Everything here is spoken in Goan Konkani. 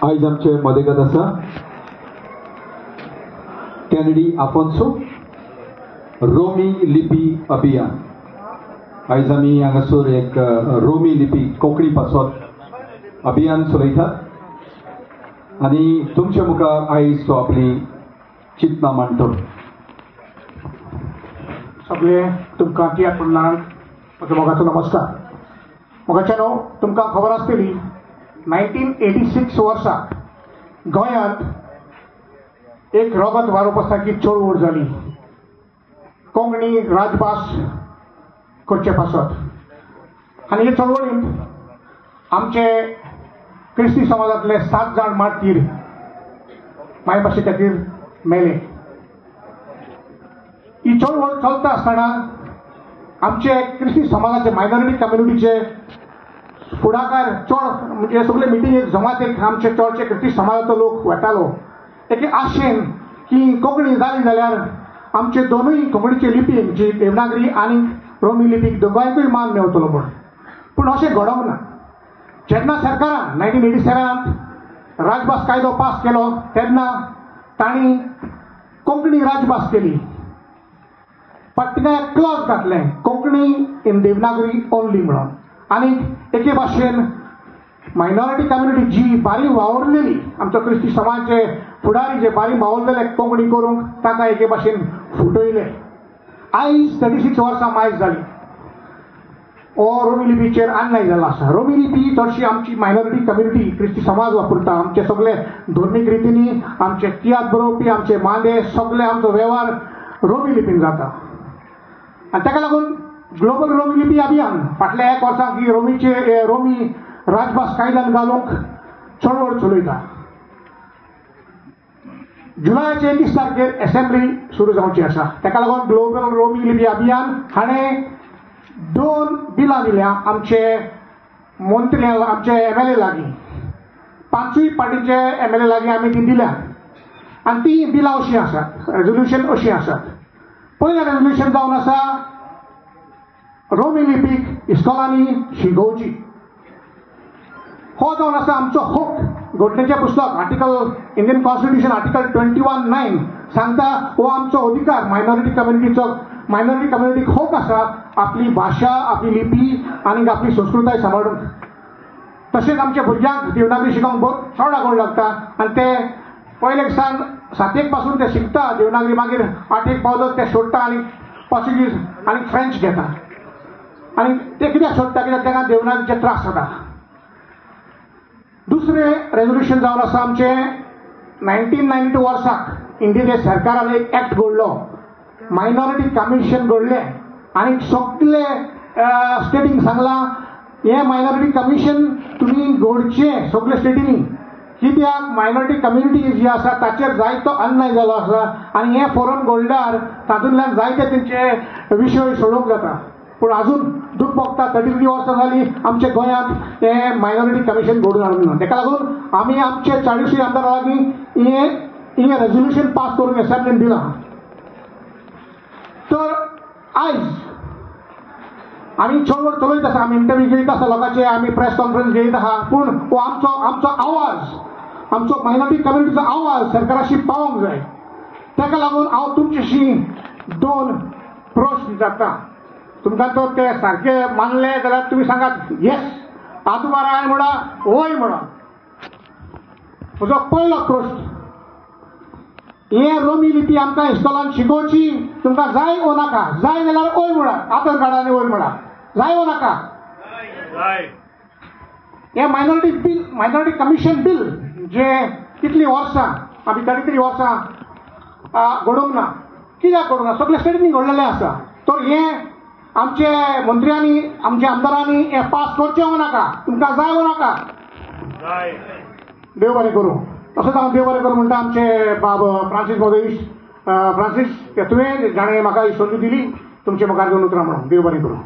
आयज आमचे मदेगत आसा कॅनेडी आफोन्सो, रोमी लिपी अभियान. आयज आमी हांगासर एक रोमी लिपी कोंकणी पासत अभियान चलयतात आनी तुमच्या मुखार आयज तो आपली चिंतना मांडटलो. सगळे तुमकां तियात्र मंडळाक म्हजो मोगाचो नमस्कार. मोगाच्या न्हू, तुमकां खबर आसतली 1986 वर्सा गोंयांत एक रगत वारोवपा सारकी चळवळ जाली कोंकणी राजभास करचे पासत. आनी हे चळवळींत आमचे क्रिस्ती समाजांतले 7 जाण मार्तीर मायभाशे खातीर मेले. ही चळवळ चलता आसतना आमचे क्रिस्ती समाजाचे मायनॉरिटी कम्युनिटीचे फुडाकार चड म्हणजे सगळे मिटिंगेक जमातेक आमचे चडशे क्रिस्ती समाजाचो लोक वेतालो एके आशेन की कोंकणी जाली जाल्यार आमचे दोनूय कोंकणीचे लिपीक जी देवनागरी आनी रोमी लिपीक दोगांयकूय मान मेवतलो म्हूण. पूण अशें घडोंक ना. जेन्ना सरकारान 1987 राजभास कायदो पास केलो तेन्ना तांणी कोंकणी राजभास केली, पण तिका एक क्लॉज घातलें कोंकणी इन देवनागरी ओनली म्हणून. आनी एके भाशेन मायनॉरिटी कम्युनिटी जी बारी वावुरलेली आमचो क्रिस्ती समाजचे फुडारी जे बारी वावुरलेले कोंकणी करूंक ताका एके भाशेन फुटयले. आयज 36 वर्सां मायज जाली हो रोमी लिपीचेर अन्याय जाल्लो आसा. रोमी लिपी चडशी आमची मायनॉरिटी कम्युनिटी क्रिस्ती समाज वापरता. आमचे सगळे धर्मीक रितींनी आमचे तियात्र बरोवपी आमचे मांदे सगळे आमचो वेव्हार रोमी लिपीन जाता. आनी ताका लागून ग्लोबल रोमी लिपी अभियान फाटल्या एक वर्साक ही रोमीचे रोमी राजभास कायद्यान घालूंक चळवळ चलयता. जुलयाचे 21 तारखेर एसेंब्ली सुरू जावची आसा. ताका लागून ग्लोबल रोमी लिपी अभियान हाणें 2 बिलां दिल्या आमचे मंत्री आमचे MLA लागीं, 5 पार्टीचे MLA लागीं आमी ती दिल्या. आनी ती बिलां अशीं आसात, रेजोल्युशन अशीं आसात. पयलें रेजोल्युशन जावन आसा रोमी लिपीक इस्कॉलांनी शिकोवची. हो जावन आसा आमचो हक. घटनेचें पुस्तक आर्टिकल इंडियन कॉन्स्टिट्युशन आर्टिकल 21(9) सांगता हो आमचो अधिकार. मायनॉरिटी कम्युनिटीचो मायनॉरिटी कम्युनिटीक हक आसा आपली भाशा आपली लिपी आनी आपली संस्कृताय सांबाळूंक. तशेंच आमच्या भुरग्यांक देवनागरी शिकोवंक चड आगोळ लागता आनी ते पयले सान 7 पासून ते शिकता देवनागरी, मागीर 8 पावलो ते सोडटा आनी पोर्चुगीज आनी फ्रेंच घेता. आनी ते कित्याक सोडटा कित्याक तांकां देवनागरीचे त्रास जाता. दुसरें रेजोल्युशन जावन आसा आमचें 1992 वर्साक इंडियेच्या सरकारान एक एक्ट घडलो, मायनॉरिटी कमिशन घडलें आनी सगळे स्टेटींक सांगलां हें मायनॉरिटी कमिशन तुमी घडचें सगळे स्टेटींनी, कित्याक मायनॉरिटी कम्युनिटी जी आसा ताचेर जायतो अन्याय जालो आसा आनी हें फोरम घडल्यार तातूंतल्यान जायते तेंचे विशय सोडोवंक जाता. पूण आजून दूख भोगता. 33 वर्सां जाली आमच्या गोंयांत हें मायनॉरिटी कमिशन घडून हाडूंक ना. ताका लागून आमी आमचे 40 आमदारां लागीं हें रेजोल्युशन पास करून एसेंब्लीन दिलां. तर आयज आमी चळवळ चलयत आसा, आमी इंटरव्यू घेयत आसा लोकांचे, आमी प्रेस कॉन्फरन्स घेयत आसा, पूण हो आमचो आमचो आवाज आमचो मायनॉरिटी कम्युनिटीचो आवाज सरकाराशी पावोंक जाय. ताका लागून हांव तुमच्याशी 2 प्रश्न विचारता. तुमकां तर ते सारके मानले जाल्यार तुमी सांगात येस, आतां बारा म्हणा वय म्हणा. म्हजो पयलो प्रश्न, हे रोमी लिपी आमकां इस्कॉलान शिकोवची तुमकां जाय ओ नाका? जाय जाल्यार ओय म्हणा, आतां काडा आनी ओय म्हणा. जाय ओ नाका? हे minority bill, minority commission bill जे कितलीं वर्सां आमी 33 वर्सां घडोवंक ना, कित्याक घडोवंक ना? सगळे स्टेटींनी घडलेलें आसा. तर हें आमचे मंत्र्यांनी आमच्या आमदारांनी हें पास करचें ओ नाका? तुमकां जाय ओ नाका? देव बरें करूं. तसोच हांव देव बरें करूं म्हणटा आमचे बाब फ्रांसीस मोदेश, फ्रांसीस तुवें जाणें म्हाका ही संदी दिली तुमचे मुखार घेवन उतरां म्हणून. देव बरें करूं.